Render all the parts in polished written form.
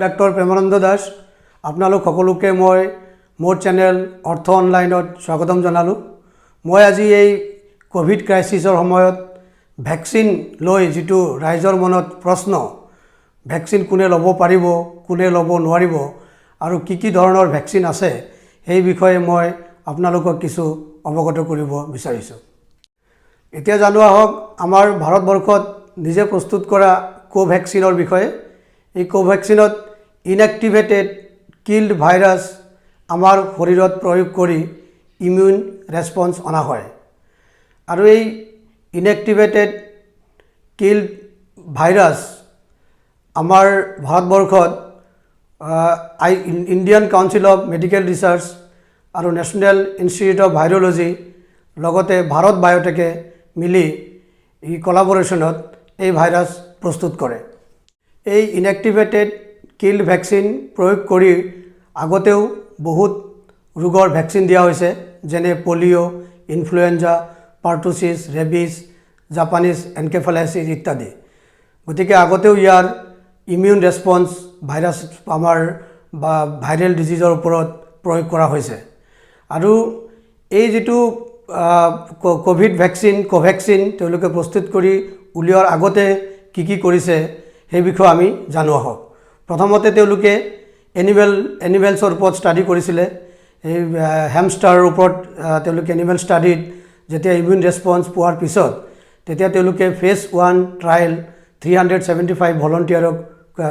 Doctor Premanand Das, আপোনালোক সকলোকে মই মোৰ চেনেল অৰ্থ অনলাইনত স্বাগতম জনালোঁ। মই আজি এই ক'ভিড ক্ৰাইচিছৰ সময়ত ভেকচিন লৈ যিটো ৰাইজৰ মনত প্ৰশ্ন, ভেকচিন কোনে ল'ব পাৰিব, কোনে ল'ব নোৱাৰিব আৰু কি কি ধৰণৰ ভেকচিন আছে, সেই বিষয়ে মই আপোনালোকক কিছু অৱগত কৰিব বিচাৰিছোঁ। এতিয়া জানো আহক আমাৰ ভাৰতবৰ্ষত নিজে প্ৰস্তুত কৰা কোভেক্সিনৰ বিষয়ে। এই কোভেক্সিনত ইনএক্টিভেটেড কিল্ড ভাইৰাছ আমাৰ শৰীৰত প্ৰয়োগ কৰি ইমিউন ৰেছপন্স অনা হয়। আৰু এই ইনএক্টিভেটেড কিল্ড ভাইৰাছ আমাৰ ভাৰতবৰ্ষত Indian Council of Medical Research আৰু নেশ্যনেল ইনষ্টিটিউট অফ ভাইৰ'লজি, লগতে ভাৰত বায়'টেকে মিলি এই কলাবৰেশ্যনত এই ভাইৰাছ প্ৰস্তুত কৰে। এই ইনএক্টিভেটেড কিল্ড ভেকচিন প্ৰয়োগ কৰি আগতেও বহুত ৰোগৰ ভেকচিন দিয়া হৈছে, যেনে polio, influenza, pertussis, rabies, Japanese encephalitis ইত্যাদি। গতিকে আগতেও ইয়াৰ ইমিউন ৰেছপন্স ভাইৰাছ আমাৰ বা ভাইৰেল ডিজিজৰ ওপৰত প্ৰয়োগ কৰা হৈছে। আৰু এই যিটো ক'ভিড ভেকচিন কোভেক্সিন তেওঁলোকে প্ৰস্তুত কৰি উলিওৱাৰ আগতে কি কি কৰিছে, সেই বিষয়ে আমি জানো আহক। প্ৰথমতে তেওঁলোকে এনিমেলছৰ ওপৰত ষ্টাডি কৰিছিলে। এই হেমষ্টাৰৰ ওপৰত তেওঁলোকে এনিমেল ষ্টাডিত যেতিয়া ইমিউন ৰেছপন্স পোৱাৰ পিছত, তেতিয়া তেওঁলোকে phase 1 trial 375 ভলণ্টিয়াৰক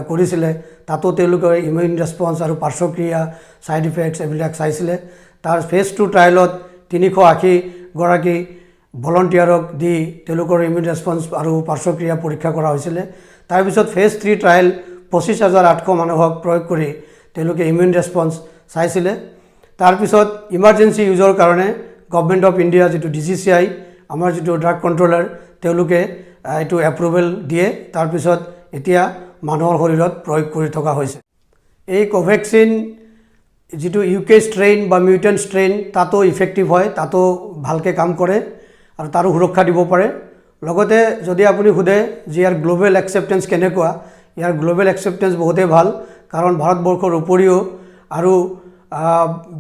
কৰিছিলে। তাতো তেওঁলোকে ইমিউন ৰেছপন্স আৰু পাৰ্শ্বক্ৰিয়া, ছাইড ইফেক্টছ এইবিলাক চাইছিলে। তাৰ ফেজ 2 ট্ৰায়েলত 380 গৰাকী ভলণ্টিয়াৰক দি তেওঁলোকৰ ইমিউন ৰেছপন্স আৰু পাৰ্শ্বক্ৰিয়া পৰীক্ষা কৰা হৈছিলে। তাৰপিছত ফেজ 3 ট্ৰায়েল 25,800 মানুহক প্ৰয়োগ কৰি তেওঁলোকে ইমিউন ৰেছপন্স চাইছিলে। তাৰপিছত ইমাৰ্জেঞ্চি ইউজৰ কাৰণে গভমেণ্ট অফ ইণ্ডিয়া, যিটো ডিজিচিআই, আমাৰ যিটো ড্ৰাগ কণ্ট্ৰলাৰ, তেওঁলোকে এইটো এপ্ৰুভেল দিয়ে। তাৰপিছত এতিয়া মানুহৰ শৰীৰত প্ৰয়োগ কৰি থকা হৈছে। এই কোভেক্সিন যিটো ইউকে ষ্ট্ৰেইন বা মিউটেণ্ট ষ্ট্ৰেইন, তাতো ইফেক্টিভ হয়, তাতো ভালকৈ কাম কৰে আৰু তাৰো সুৰক্ষা দিব পাৰে। লগতে যদি আপুনি সোধে যে ইয়াৰ গ্ল'বেল একচেপ্টেঞ্চ কেনেকুৱা, ইয়াৰ গ্ল'বেল একচেপ্টেঞ্চ বহুতেই ভাল, কাৰণ ভাৰতবৰ্ষৰ উপৰিও আৰু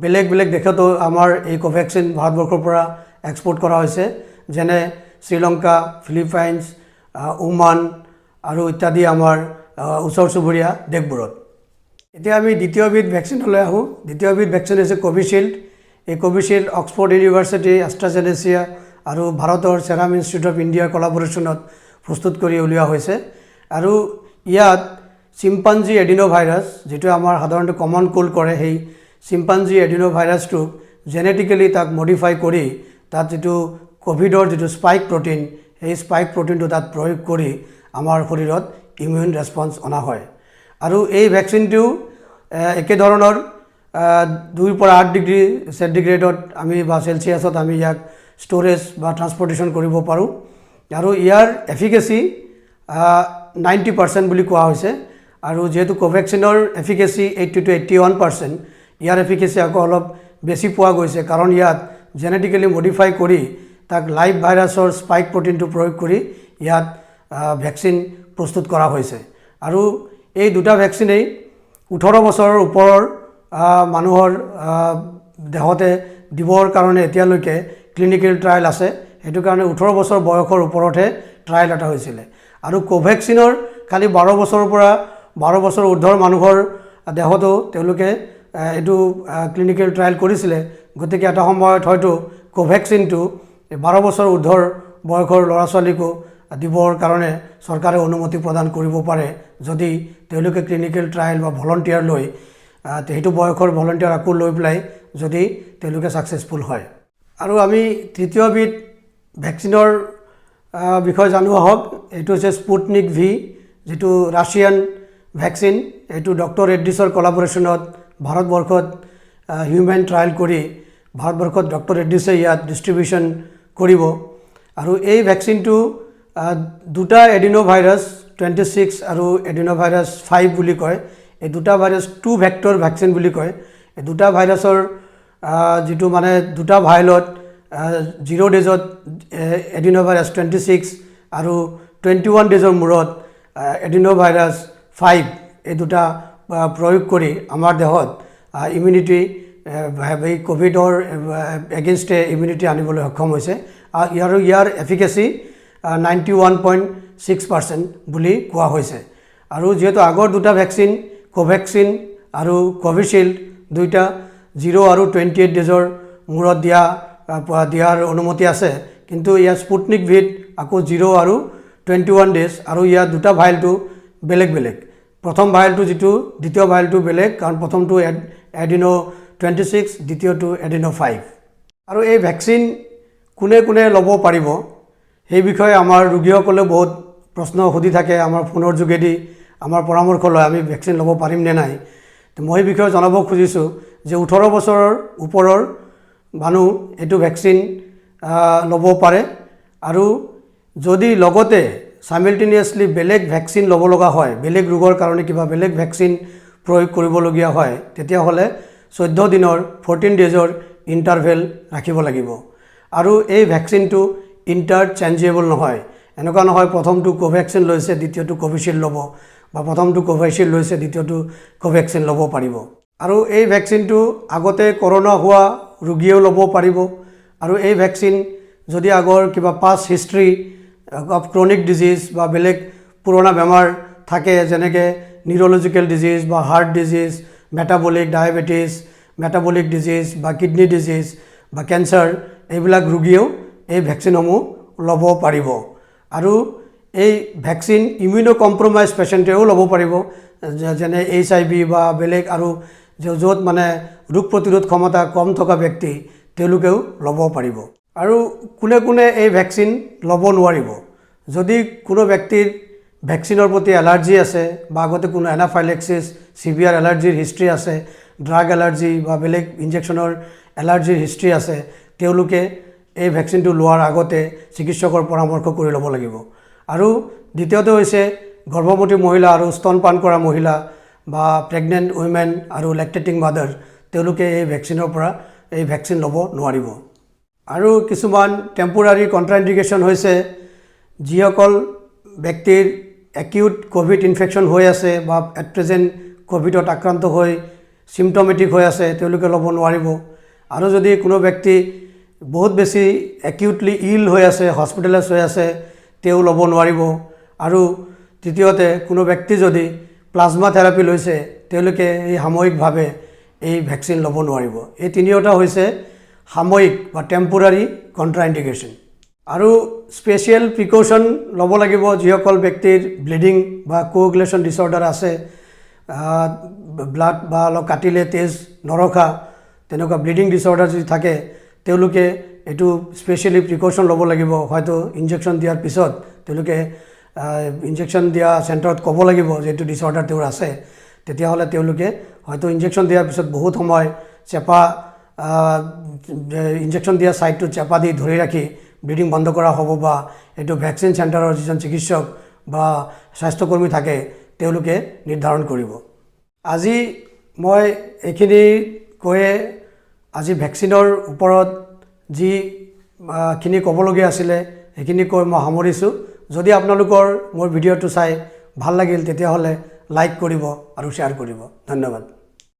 বেলেগ বেলেগ দেশতো আমাৰ এই কোভেক্সিন ভাৰতবৰ্ষৰ পৰা এক্সপৰ্ট কৰা হৈছে, যেনে শ্ৰীলংকা, ফিলিপাইনছ, ওমান আৰু ইত্যাদি আমাৰ ওচৰ চুবুৰীয়া দেশবোৰত। এতিয়া আমি দ্বিতীয়বিধ ভেকচিনলৈ আহোঁ। দ্বিতীয়বিধ ভেকচিন হৈছে কোভিচিল্ড। এই কোভিচিল্ড অক্সফৰ্ড ইউনিভাৰ্চিটি, এষ্ট্ৰাজেনেচিয়া আৰু ভাৰতৰ চেৰাম ইনষ্টিটিউট অফ ইণ্ডিয়াৰ কলাবৰেশ্যনত প্ৰস্তুত কৰি উলিওৱা হৈছে। আৰু ইয়াত চিম্পাঞ্জি এডিনো ভাইৰাছ, যিটো আমাৰ সাধাৰণতে কমন কোল্ড কৰে, সেই চিম্পাঞ্জি এডিনো ভাইৰাছটোক জেনেটিকেলি তাক মডিফাই কৰি তাত যিটো ক'ভিডৰ যিটো স্পাইক প্ৰ'টিন, সেই স্পাইক প্ৰ'টিনটো তাত প্ৰয়োগ কৰি আমাৰ শৰীৰত ইমিউন ৰেছপন্স অনা হয়। আৰু এই ভেকচিনটো একেধৰণৰ 2ৰ পৰা 8 ডিগ্ৰী চেণ্টিগ্ৰেডত আমি বা চেলচিয়াছত আমি ইয়াক ষ্ট'ৰেজ বা ট্ৰান্সপৰ্টেশ্যন কৰিব পাৰোঁ। আৰু ইয়াৰ এফিকেচি 90% বুলি কোৱা হৈছে। আৰু যিহেতু কোভেক্সিনৰ efficacy 80 to 81%, ইয়াৰ এফিকেচি আকৌ অলপ বেছি পোৱা গৈছে, কাৰণ ইয়াত জেনেটিকেলি মডিফাই কৰি তাক লাইভ ভাইৰাছৰ স্পাইক প্ৰ'টিনটো প্ৰয়োগ কৰি ইয়াত ভেকচিন প্ৰস্তুত কৰা হৈছে। আৰু এই দুটা ভেকচিনেই 18 বছৰৰ ওপৰৰ মানুহৰ দেহতে দিবৰ কাৰণে এতিয়ালৈকে ক্লিনিকেল ট্ৰায়েল আছে। সেইটো কাৰণে 18 বছৰ বয়সৰ ওপৰতহে ট্ৰায়েল এটা হৈছিলে। আৰু কোভেক্সিনৰ খালি 12 বছৰৰ পৰা 12 বছৰ ঊৰ্ধৰ মানুহৰ দেহতো তেওঁলোকে এইটো ক্লিনিকেল ট্ৰায়েল কৰিছিলে। গতিকে এটা সময়ত হয়তো কোভেক্সিনটো 12 বছৰ ঊৰ্ধৰ বয়সৰ ল'ৰা ছোৱালীকো দিবৰ কাৰণে চৰকাৰে অনুমতি প্ৰদান কৰিব পাৰে, যদি তেওঁলোকে ক্লিনিকেল ট্ৰায়েল বা ভলণ্টিয়াৰ লৈ সেইটো বয়সৰ ভলণ্টিয়াৰ আকৌ লৈ পেলাই যদি তেওঁলোকে ছাকচেছফুল হয়। আৰু আমি তৃতীয়বিধ ভেকচিনৰ বিষয়ে জানো আহক। এইটো হৈছে স্পুটনিক ভি, যিটো ৰাছিয়ান ভেকচিন। এইটো ডক্টৰ ৰেড্ডিছৰ কলাবৰেশ্যনত ভাৰতবৰ্ষত হিউমেন ট্ৰায়েল কৰি ভাৰতবৰ্ষত ডক্টৰ ৰেড্ডিছে ইয়াত ডিষ্ট্ৰিবিউশ্যন কৰিব। আৰু এই ভেকচিনটো দুটা এডিনো ভাইৰাছ 26 আৰু এডিনো ভাইৰাছ 5 বুলি কয়। এই দুটা ভাইৰাছ টু ভেক্টৰ ভেকচিন বুলি কয়। এই দুটা ভাইৰাছৰ যিটো মানে দুটা ভাইলত 0 ডেজত এডিনো ভাইৰাছ 26 আৰু 21 ডেজৰ মূৰত এডিনো ভাইৰাছ 5, এই দুটা প্ৰয়োগ কৰি আমাৰ দেহত ইমিউনিটি, এই ক'ভিডৰ এগেইনষ্টে ইমিউনিটি আনিবলৈ সক্ষম হৈছে। আৰু ইয়াৰ efficacy 91.6% বুলি কোৱা হৈছে। আৰু যিহেতু আগৰ দুটা ভেকচিন, কোভেক্সিন আৰু কোভিচিল্ড, দুইটা 0 আৰু 28 ডেজৰ মূৰত দিয়াৰ অনুমতি আছে, কিন্তু ইয়াৰ স্পুটনিক ভিত আকৌ 0 আৰু 21 ডেজ। আৰু ইয়াৰ দুটা ভাইলটো বেলেগ বেলেগ। প্ৰথম ভাইলটো যিটো, দ্বিতীয় ভাইলটো বেলেগ, কাৰণ প্ৰথমটো এডিনো 26, দ্বিতীয়টো এডিনো 5। আৰু এই ভেকচিন কোনে কোনে ল'ব পাৰিব, সেই বিষয়ে আমাৰ ৰোগীসকলে বহুত প্ৰশ্ন সুধি থাকে। আমাৰ ফোনৰ যোগেদি আমাৰ পৰামৰ্শ লয়, আমি ভেকচিন ল'ব পাৰিম নে নাই। তো মই সেই বিষয়ে জনাব খুজিছোঁ যে 18 বছৰৰ ওপৰৰ মানুহ এইটো ভেকচিন ল'ব পাৰে। আৰু যদি লগতে চাইমেলটেনিয়াছলি বেলেগ ভেকচিন ল'ব লগা হয়, বেলেগ ৰোগৰ কাৰণে কিবা বেলেগ ভেকচিন প্ৰয়োগ কৰিবলগীয়া হয়, তেতিয়াহ'লে 14 দিনৰ, 14 ডেজৰ ইণ্টাৰভেল ৰাখিব লাগিব। আৰু এই ভেকচিনটো ইণ্টাৰচেঞ্জেবল নহয়। এনেকুৱা নহয় প্ৰথমটো কোভেক্সিন লৈছে, দ্বিতীয়টো কোভিচিল্ড ল'ব, বা প্ৰথমটো কোভিচিল্ড লৈছে, দ্বিতীয়টো কোভেক্সিন ল'ব পাৰিব। আৰু এই ভেকচিনটো আগতে কৰোণা হোৱা ৰোগীয়েও ল'ব পাৰিব। আৰু এই ভেকচিন যদি আগৰ কিবা past history of chronic disease বা বেলেগ পুৰণা বেমাৰ থাকে, যেনেকৈ নিউৰলজিকেল ডিজিজ বা heart disease, metabolic diabetes, metabolic disease বা কিডনী ডিজিজ বা কেঞ্চাৰ, এইবিলাক ৰোগীয়েও এই ভেকচিনসমূহ ল'ব পাৰিব। আৰু এই ভেকচিন ইমিউনো কম্প্ৰমাইজ পেচেণ্টেও ল'ব পাৰিব, যেনে এইচআইভি বা বেলেগ আৰু য'ত মানে ৰোগ প্ৰতিৰোধ ক্ষমতা কম থকা ব্যক্তি, তেওঁলোকেও ল'ব পাৰিব। আৰু কোনে কোনে এই ভেকচিন ল'ব নোৱাৰিব? যদি কোনো ব্যক্তিৰ ভেকচিনৰ প্ৰতি এলাৰ্জি আছে বা আগতে কোনো এনাফাইলেক্সিছ, চিভিয়াৰ এলাৰ্জিৰ হিষ্ট্ৰী আছে, ড্ৰাগ এলাৰ্জি বা বেলেগ ইনজেকশ্যনৰ এলাৰ্জিৰ হিষ্ট্ৰী আছে, তেওঁলোকে এই ভেকচিনটো লোৱাৰ আগতে চিকিৎসকৰ পৰামৰ্শ কৰি ল'ব লাগিব। আৰু দ্বিতীয়তে হৈছে গৰ্ভৱতী মহিলা আৰু স্তনপান কৰা মহিলা বা প্ৰেগনেণ্ট উইমেন আৰু লেক্টেটিং মাদাৰ, তেওঁলোকে এই ভেকচিন ল'ব নোৱাৰিব। আৰু কিছুমান টেম্পৰাৰী কণ্ট্ৰাইণ্ডিকেশ্যন হৈছে যিসকল ব্যক্তিৰ একিউট ক'ভিড ইনফেকশ্যন হৈ আছে বা এট প্ৰেজেণ্ট ক'ভিডত আক্ৰান্ত হৈ চিমটমেটিক হৈ আছে, তেওঁলোকে ল'ব নোৱাৰিব। আৰু যদি কোনো ব্যক্তি বহুত বেছি একিউটলি ইল হৈ আছে, হস্পিটেলাইজ হৈ আছে, তেওঁ ল'ব নোৱাৰিব। আৰু তৃতীয়তে, কোনো ব্যক্তি যদি প্লাজমা থেৰাপি লৈছে, তেওঁলোকে এই সাময়িকভাৱে এই ভেকচিন ল'ব নোৱাৰিব। এই তিনিওটা হৈছে সাময়িক বা টেম্পৰাৰী কণ্ট্ৰাইণ্ডিকেশ্যন। আৰু স্পেচিয়েল প্ৰিকশ্যন ল'ব লাগিব যিসকল ব্যক্তিৰ ব্লিডিং বা কোগুলেশ্যন ডিছঅৰ্ডাৰ আছে, ব্লাড বা অলপ কাটিলে তেজ নৰখা, তেনেকুৱা ব্লিডিং ডিছঅৰ্ডাৰ যদি থাকে, তেওঁলোকে এইটো স্পেচিয়েলি প্ৰিকশ্যন ল'ব লাগিব। হয়তো ইনজেকশ্যন দিয়াৰ পিছত তেওঁলোকে ইনজেকশ্যন দিয়া চেণ্টাৰত ক'ব লাগিব যে এইটো ডিছঅৰ্ডাৰ তেওঁৰ আছে। তেতিয়াহ'লে তেওঁলোকে হয়তো ইনজেকশ্যন দিয়াৰ পিছত বহুত সময় চেপা, ইনজেকশ্যন দিয়া ছাইটটো চেপা দি ধৰি ৰাখি ব্লিডিং বন্ধ কৰা হ'ব বা এইটো ভেকচিন চেণ্টাৰৰ যিজন চিকিৎসক বা স্বাস্থ্যকৰ্মী থাকে, তেওঁলোকে নিৰ্ধাৰণ কৰিব। আজি মই এইখিনি কৈয়ে আজি ভেকচিনৰ ওপৰত যিখিনি ক'বলগীয়া আছিলে, সেইখিনি কৈ মই সামৰিছোঁ। যদি আপোনালোকৰ মোৰ ভিডিঅ'টো চাই ভাল লাগিল, তেতিয়াহ'লে লাইক কৰিব আৰু শ্বেয়াৰ কৰিব। ধন্যবাদ।